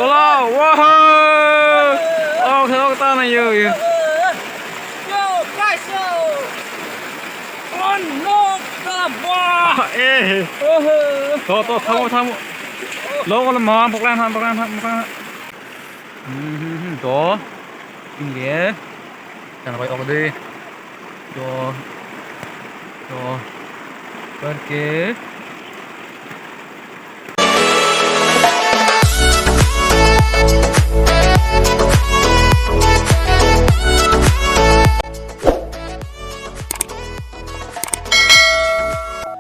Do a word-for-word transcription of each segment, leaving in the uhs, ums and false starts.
Hola, wah. Ok, ok, ta na yo, yo. Yo, guys, yo. Ono kaba. Eh. Oho. To, to, thango, thango. Lo, lo, ma, poklan, poklan, poklan. Hmm, hmm, hmm, to. Ingge. Jangan pakai ok deh. To. To. Perke.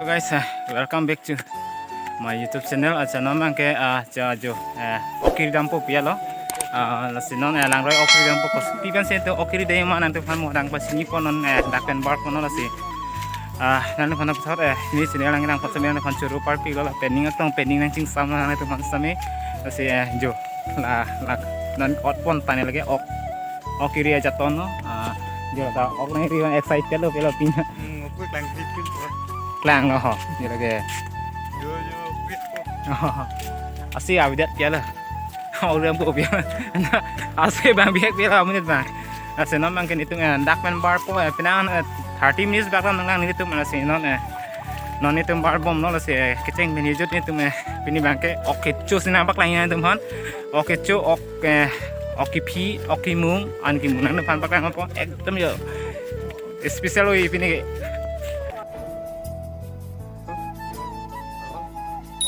So guys, uh, welcome back to my YouTube channel. Acha non abangke, uh, cha jo, uh, ok kiri dampo pu ya lo. Uh, lasi non, uh, langroi ok kiri dampo, kopi pensi to ok kiri dei ma nangtumphan mo dang pachini pon non, uh, dak pen bar pon non lasi. Uh, nangtumphan apot, uh, neli channel nang nang pachami nangtumphan choro parpik lo la pening atong pening nangchingsam nangtumphan sami. Lasi, uh, jo la la non ok pon tane lake ok. Ok kiri ajaton lo. Ah, jo ta ok nang kiri excited lo pelo pina. Hmm, ok klang kiri pin. Klang lo ho, jo lake. Yo, yo, wait ko. Asi abidat pelo. Orang ko pelo. Asi abang biak pelo menit bang. Asi non abangke nelitum, eh, dak pen bar po, eh, penang, eh, thirty minutes bak nang nelitum, eh, si non, eh, non nelitum bar bom lo, si, eh, kecheng pen jut nelitum, eh, pini abangke ok kecho si nangpaklang nangtumphan. Ok kecho, ok, eh, ok kephi, ok kemung, an kemung nangtumphan paklang po. Ekdom yo. Special oi pini ke.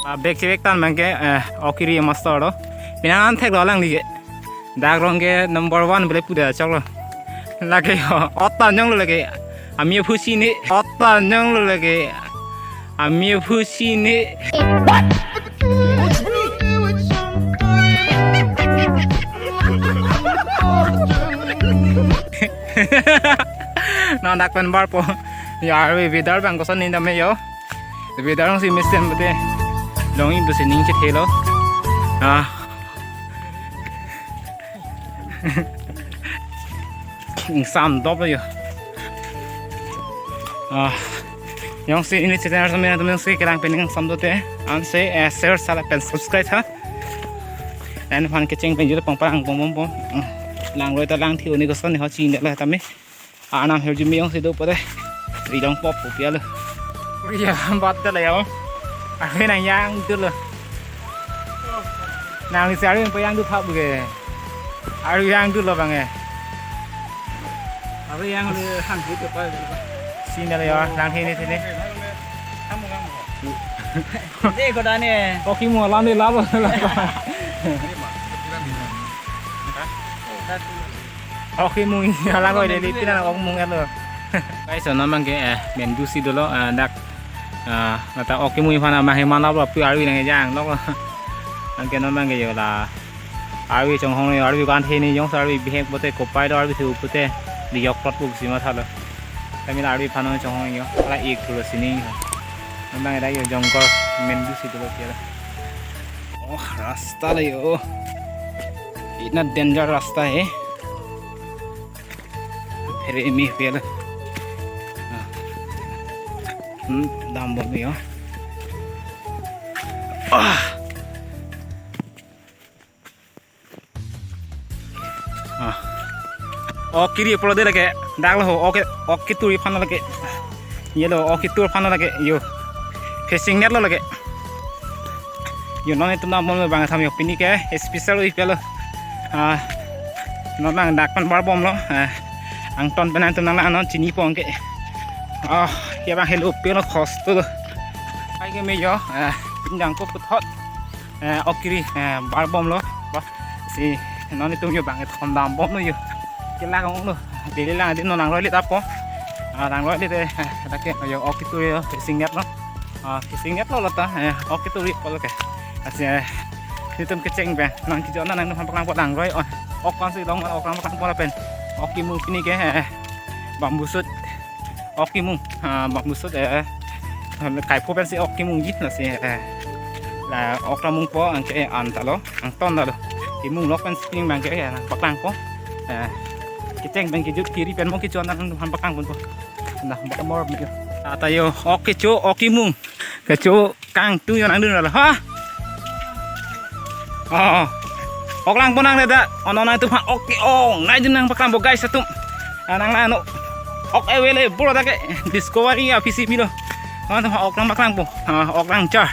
Ah, bek chebek tan abangke, eh, ok kiri master lo. Penang an thek lo alangli ke. Dak rong ke number one bele puda chok lo. Lake ho, ota nyong lo lake. Ami aphu si ne, ota nyong lo lake. Ami aphu si ne. Non dak pen bar po. Ya, arve weather abang koson ni dam yo. Weather si mesen bete. Long in besi ning chethe lo. Ah. Ingsam dop lo yo. Ah. Jongsi neli channel sami nangtum jongsi kelang pen ingsam dote. Ansi, eh, share sala pen subscribe ha. Nangtumphan kecheng pen jut pangparang bom bom bom. Hmm. Langroi ta lang thi oni koson ni ho chini la tame. Anam herjumi jongsi do pore. Ri long pop pu pelo. Ri ya bat da la ya. Arve nang yang dolo. Nangli si arve nang payang dolo thap ke. Arve yang dolo abang eh. Arve yang le han dolo pa. Sini la ya, lang sini sini. Kamu kamu. Dei ko dane. Ok kemung alam dei labo. Ok kemung alam ko dei pina ok kemung lo. Guys, so non abangke, eh, bamboo si dolo, eh, dak, eh, lata ok kemung aphan abang heman lo pu arve nang jang lo. Anke non abangke yo la. Arve chonghong yo arve kan he ni jongsi arve bihek pote kopai do arve thu pote. Di yok tot bu si matha lo. Kami la arve aphan chonghong yo. Ala ik thu lo sini. Abang dak yo jongkor bamboo si dolo kira. Oh, rasta lo yo. Itna danger rasta hai. Phere imi phere. Ah. Hmm, dam bom yo. Ah. Ah. Ok kiri pulo dei lake. Dak lo ho. Ok, ok keturi aphan lake. Ye lo, ok ketur aphan lake. Yo. Fishing net lo lake. Yo non itum nang mon bang tham yo pini ke special oi pelo. Ah, non nang dak pen bar bom lo. Ah, angton pen nangtum nang non chini pon ke. Ah, ya bang helo pelo khos tu lo. Ai ke me yo. Ah, pinjang ko puthot. Eh, ok kiri, eh, bar bom lo. Ba, si non itum yo bang thon dam bom lo yo. Kila kong lo. Dili lang di non langroi lit apo. Ah, langroi lit eh, lake yo ok keturi yo fishing net lo. Ah, fishing net lo lata, eh, ok keturi pulo ke. Asi, eh, itum kecheng pen, nang kejona nangtumphan paklang po langroi, oh, ok kan si long, ok lang paklang po lapen. Ok kemung pini ke, eh, bamboo shoot, ok kemung, ah, bamboo shoot, eh, kaipo pensi ok kemungji, lasi, eh, la ok lamung po, anke an ta lo, angton ta lo. Kemung lok pen spring abangke, eh, nangpaklang po. Eh, kecheng pen kejut kiri pen mo kejona nangtumphan paklang pon po. Nah, bak mor mi. Ata yo, ok kecho, ok kemung. Kecho kangtung yo nangdun lo, ha? Oh. Ok langpo nang dada. Ono nangtum aphan ok ke-ong nai dun nangpaklangpo guys atum. Ah, nang nang no. Ok available dak ke Discovery a P C P lo. Nangtum aphan ok nangpaklangpo. Ah, ok langchar.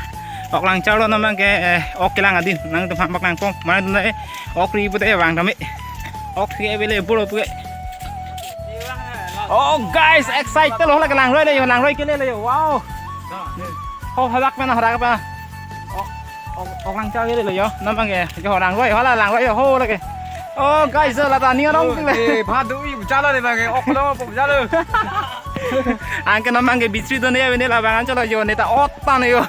Ok langcharlo non abangke, eh, ok kelang adin. Nangtum aphan paklangpo. Mane dun eh, ok ri pute vang tame. Ok ke available pute. Oh guys, excited lo, lake langroi le yo, langroi kele le yo. Wow. Ho hadak pen hadak pen. Oh, oh, oh, langchar kele le yo. Non abangke, yo langroi, hala langroi yo, ho lake. Oh guys, so lata ning arong le. Eh, bhadu i bujalo le abangke, ok lo bujalo. Anke non abangke bitri do ne ne labang anchot lo yo, ne ta ot ta ne yo.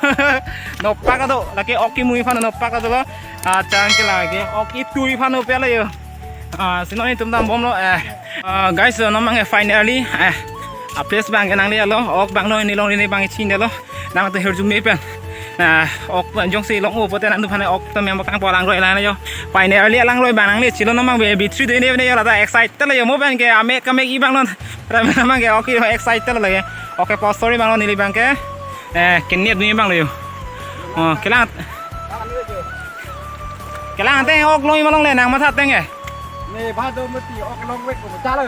Nopak do, lake ok kimui aphan nopak do lo. Ah, chang ke lake, ok itui aphan pe le yo. Ah, si non itum dambomlo, eh. Ah, guys, so non abangke finally, eh, a place abangke nanglelo, ok abang no, ne longri ne abang chin delo, nangtum hirjume pen. Ah, ok jongsi long-o pute nangtum aphan ok atum nangpaklangpo, langroi lang yo. Finally langroi abang nangle chilo non abangke bitri do ne ne yo, lata excited lo yo, mo abangke amek kamek i abang non. Ram abangke ok excited lo lake. Ok, pa story abang non neli abangke. Eh, kene dun abang lo yo. Oh, kelang. Kelang ateng ok long-i ma longle nang matha ateng ke. Ne bhadu mati ok longvek ko chalo.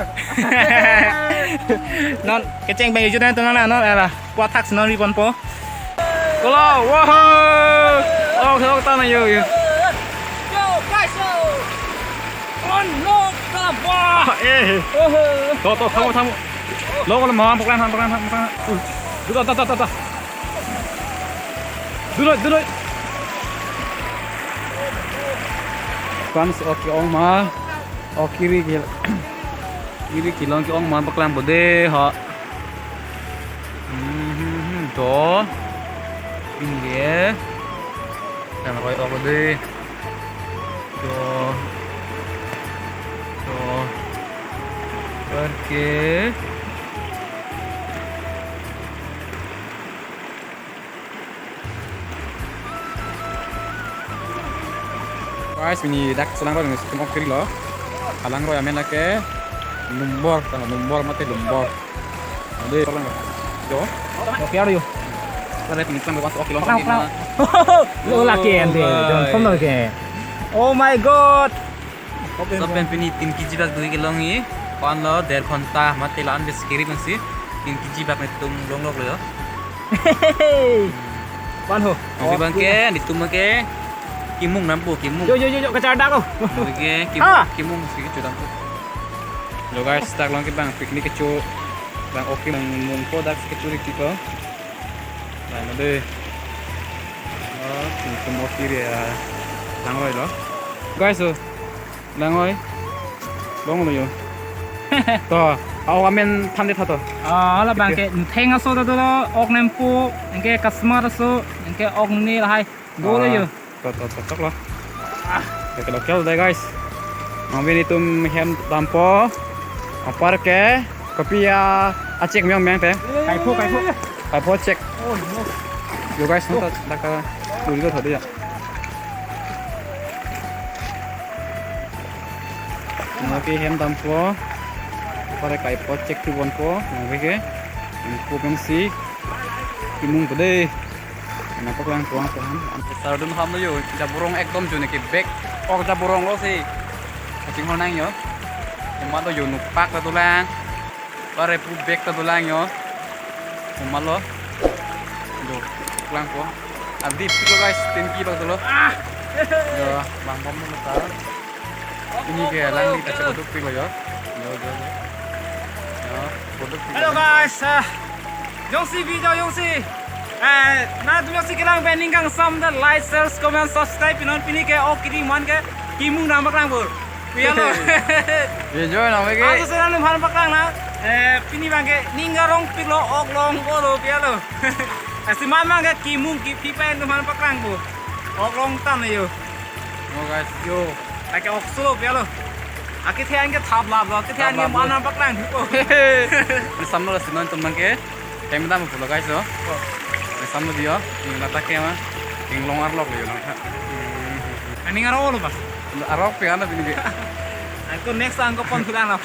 Non kecheng abang ijut nang tonang non ela. Puat thak si non riponpo. Kolo, wow. Ok, ok ta na yo yo. Yo, guys, yo. On no kaba. Eh. Oh. To, to, thamu, thamu. Lo, lo, ma, paklang, paklang, paklang. Uh. Duda, ta, ta, ta, ta. Duda, duda. Fans, ok ke-ong ma. Ok kiri ke. Kiri kelong ke-ong ma paklangpo de ha. Hmm, hmm, hmm, to. Ini ye. Yang roi ok de. To. To. Perke. Guys, pini dak chelang roi nang si tum ok kiri lo. Alangroi amen lake Lumbor, tama Lumbor mate Lumbor. Ade, chelang roi. Jo. Ok, are you? Pare pini chelang roi ok long. Chelang, chelang. Lo lake ante, oh, don't come lake. Oh my God. Lapen pini tin kg bak dui kelong-i. Pan lo der ghonta mate la-an bes kiri pensi tin kg bak netum longlok lo. Pan ho. Oke abangke, netum ke kimung dampo, kimung. Yo, yo, yo, yo, kachardak lo. Oke, kimung, ha, kimung si kechudampo. Lo guys, dak long ke abang picnic kecho. Abang ok mung mungpo dak kechuri tipo. Abang ade. Oh, netum ok kiri ya. Langroi lo. Guys, oh. Langroi. Longlo yo. To, ok amen than det tha to. Ah, labangke, theng aso ta dolo, ok nempo, anke kasmar aso, anke ok ne lahai. Dolo yo. To, to, to, choklo. Oke, lo kel dei, guys. Nang pini netum hem dampo. Aparke, kopi ya, achek meng meng te. Kaipho, kaipho. Kaipho chek. Oh, no. Yo guys, nang ta, dak ta, duri to thodi ya. Nang ke hem dampo. Pare kaipho chek thu ponpo. Nang ke. Nang ko peng si. Kimung ko dei. Nang paklangpo, paklangpo. Sardun ham lo yo. Jaborong ekdom jo ne ke bek. Ok jaborong lo si. Kachinghon nang yo. Emat lo yo nopak ta dolang. Pare pu bek ta dolang yo. Emat lo. Do, paklangpo. Adi pik lo guys, tin kg bak dolo. Ah! Yo, langbom lo ta. Ini ke lang ni kacha koduk pik lo yo. Yo, yo, yo. Yo, koduk pik lo. Hello guys, ah, jongsi video jongsi, eh, nangtum jongsi kelang pen ning kangsam ta like, share, comment, subscribe pinon, pini ke ok kiri man ke kimung nangpaklangpo. Pialo. Ye join nang ke. Aso sera num han paklang na. Eh, pini abangke ning arong pik lo, ok longpo lo pialo. Asi man abangke kimung kipi pen num han paklangpo. Ok long tang yo. Oh guys, yo. Lake ok solo pialo. Akethe an ke thap lap lo, akethe an ke thap lap lo. Man nangpaklang thupo. Ni samlo si non tum abangke. Time dam pulo guys, oh. Oh. Ni samlo dio. Ni lata ke ma. Ning long arlok yo lang. Ani ngaro lo ba. Arlok pe ano pini ke. Ako next angko pon thulang na.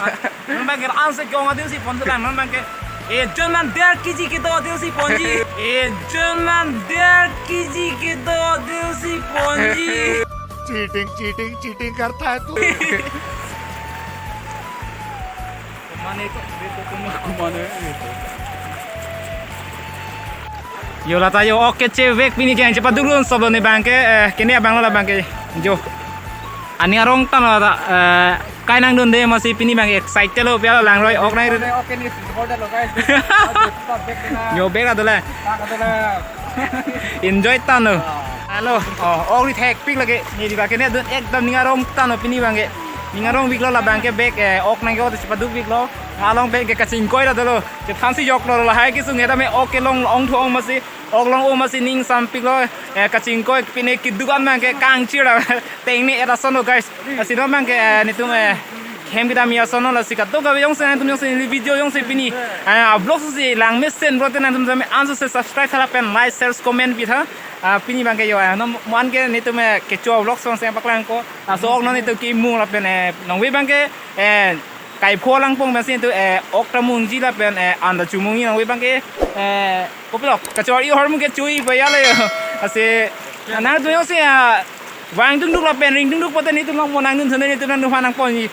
Non abangke answer ke-ong adil si pon thulang, non abangke. Eh, jon man der kg kedo adil si ponji. Eh, jon man der kg kedo adil si ponji. Cheating, cheating, cheating करता है तू। Kumane to, kumane to. Yo, lata yo, ok kechevek pini ke, chepadukdun solo ne abang ke, eh, kene abang lo la abang ke, jo. Aning arong tanglo ta, eh, kai nangdunde amatsi pini abang ke excited lo, pi alangroi ok nang. Ok, ni support lo, guys. Aduh, support back na. Yo, back la dole. Tak dole. Enjoy tanglo. Ah. Hello. Oh, ok rithekpik lake. Ne abang ke ne dun ekdom ning arong tanglo pini abang ke. Ning arong piklo la abang ke back, eh, ok nang ke ok chepadukpiklo. Along back ke kachingkoi la dolo. Chethansi joklo lahai kesung eta me ok kelong ong thu ong amatsi. Ok long-o amatsi ning sampiklo, eh, kachingkoi pine keduk an abang ke kangchir la tengne era ason lo, guys. Lasi non abang ke, eh, netum, eh, hem kedam ya ason lo, lasi kadokave jongsi nangtum jongsi neli video jongsi pini, eh, vlog si langmesen pulote nangtum jame anso se subscribe tha lapen like, share, comment pitha. Ah, pini abang ke yo, eh, non mo-an ke netum, eh, kecho vlog song se paklangpo. Laso ok non netum kemung lapen, eh, nonve abang ke, eh, kaipho langpong amatsi netum, eh, ok ta mungji lapen, eh, an ta chomungji nonve abang ke, eh, kopilo, kachor-i ahormu ke chui paya le yo. Lasi, nangtum jongsi, ah, vang dungduk lapen ring dungduk pulote netum nang mo nangdun thunde netum nangdun aphan nangponji.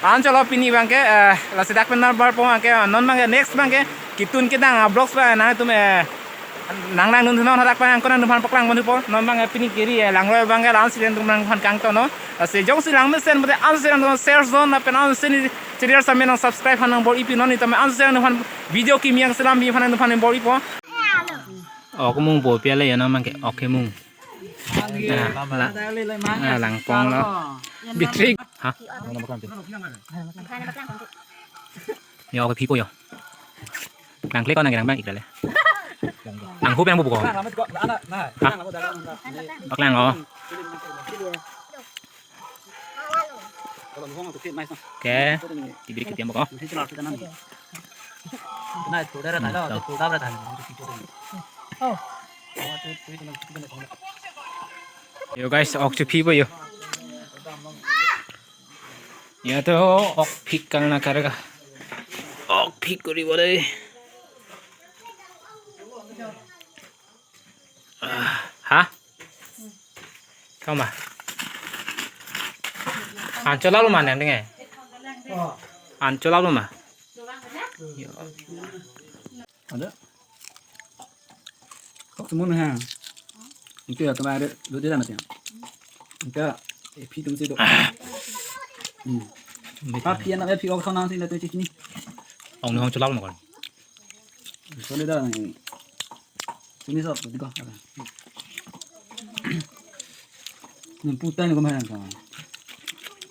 An cholo pini abang ke, eh, lasi dak pen nang barpo abang ke, non abang ke, next abang ke, ketun kedang, ah, vlogs abang, nangtum, eh, nang nangdun thunon hadak abang, angko nangdun aphan paklang ponpo, non abang ke pini keri, eh, langroi abang ke, la-an si nangtum nangphan kangtonnon. Lasi jongsi langmesen pulote anso se nangtum share zon, lapen anso se ne channel same nang subscribe aphan nang bor-ipinon, netum anso se nangtum aphan video kimi yang selam bi aphan nangtum aphan nang bor-ipo. Ok mungpo pi ale yo non abang ke, ok kemung. Ah, la, ah, langponglo. Bitrik. Ha? Yo, ok pipo yo. Nang klik ko nang nang abang ik dale. Nang hu pen bu ko. Ha? Paklang ko. Oke, diberi ketiam ko. Yo guys, ok chepipo yo. Ya to, ok pik kang na karga. Ok pik kori bole. Ah, ha? Kama. An cholalo ma nang ding eh? An cholalo ma? Yo. Ada. Kok semua ha. Itu ya kemarin dua dia mati. Enggak, eh, pi tum si do. Hmm. Papi anak eh, pi ok thon nang si na tu cik ni. Ong ni ong cholalo ma kon. Sole da ni. Sini sop, tiga. Nun putai ni ko mahan ka.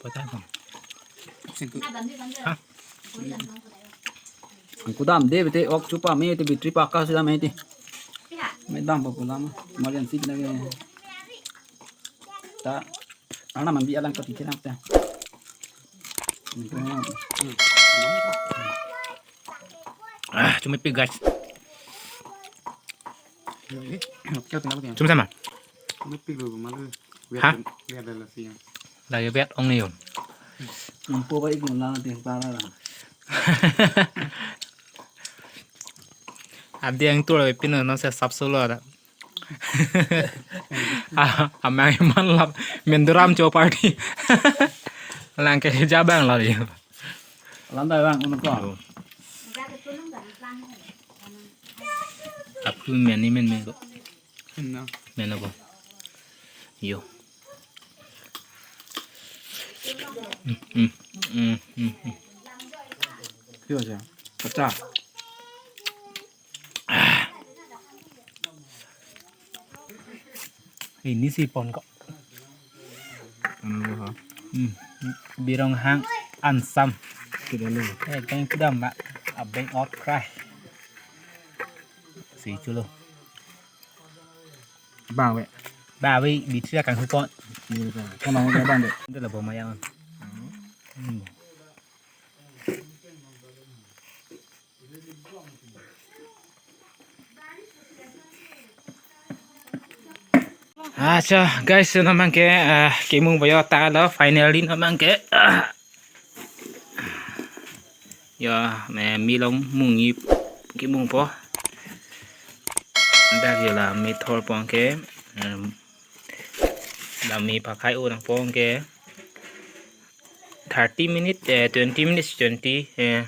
Putai ko. Singku. Ha? Ang kudam de bete ok chupa me te bitri paka sila me te. Me dam pa kulam. Marian sip na ke. Ta. Ana man bi alang pati kiram ta. Ah, cuma pi guys. Cuma sama. Mepik lo malu. Ha? Lihat ada lasi ya. Lagi bet ong ni yun. Nampo ba ik mo lang ting para lang. Adi ang tu lawi pino non se sap solo ada. Ah, amang iman lap menduram cho party. Lang ke jabang lo yo. Landa bang, unang ko. Yo. Aku men ni men men ko. Enam. Men ko. Yo. Hmm, hmm, hmm, hmm, hmm. Yo, siya. Pecah. Ini si pon ko. Ano ha? Hmm. Birong hang ansam. Tidak lo. Eh, kang kudam ba. Abeng ot krai. Si chulo. Ba we. Ba we bitri kang hupon. Iya ba. Kono mo ba de. Itu lah boma yang. Hmm. Acha guys, namang ke, ah, kemung boyo ta lo, finally namang ke, ah. Ya, me milong mungi kemung po. Dak yo la methor pon ke, em, Dam me pakhai-o nangpo ke thirty minute, eh, twenty minutes, twenty, eh,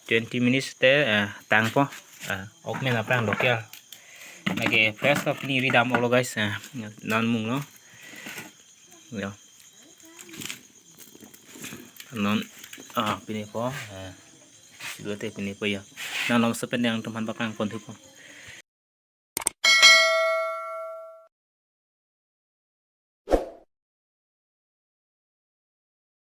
twenty minutes te, eh, tangpo. Eh, ok men aphrang local. Lake fresh ta pini ridam-olo guys. Eh, non munglo. Yo. Non, ah, pinipo. Eh, dua te pinipo ya. Nang nom sepen yang teman bakang kon thupo.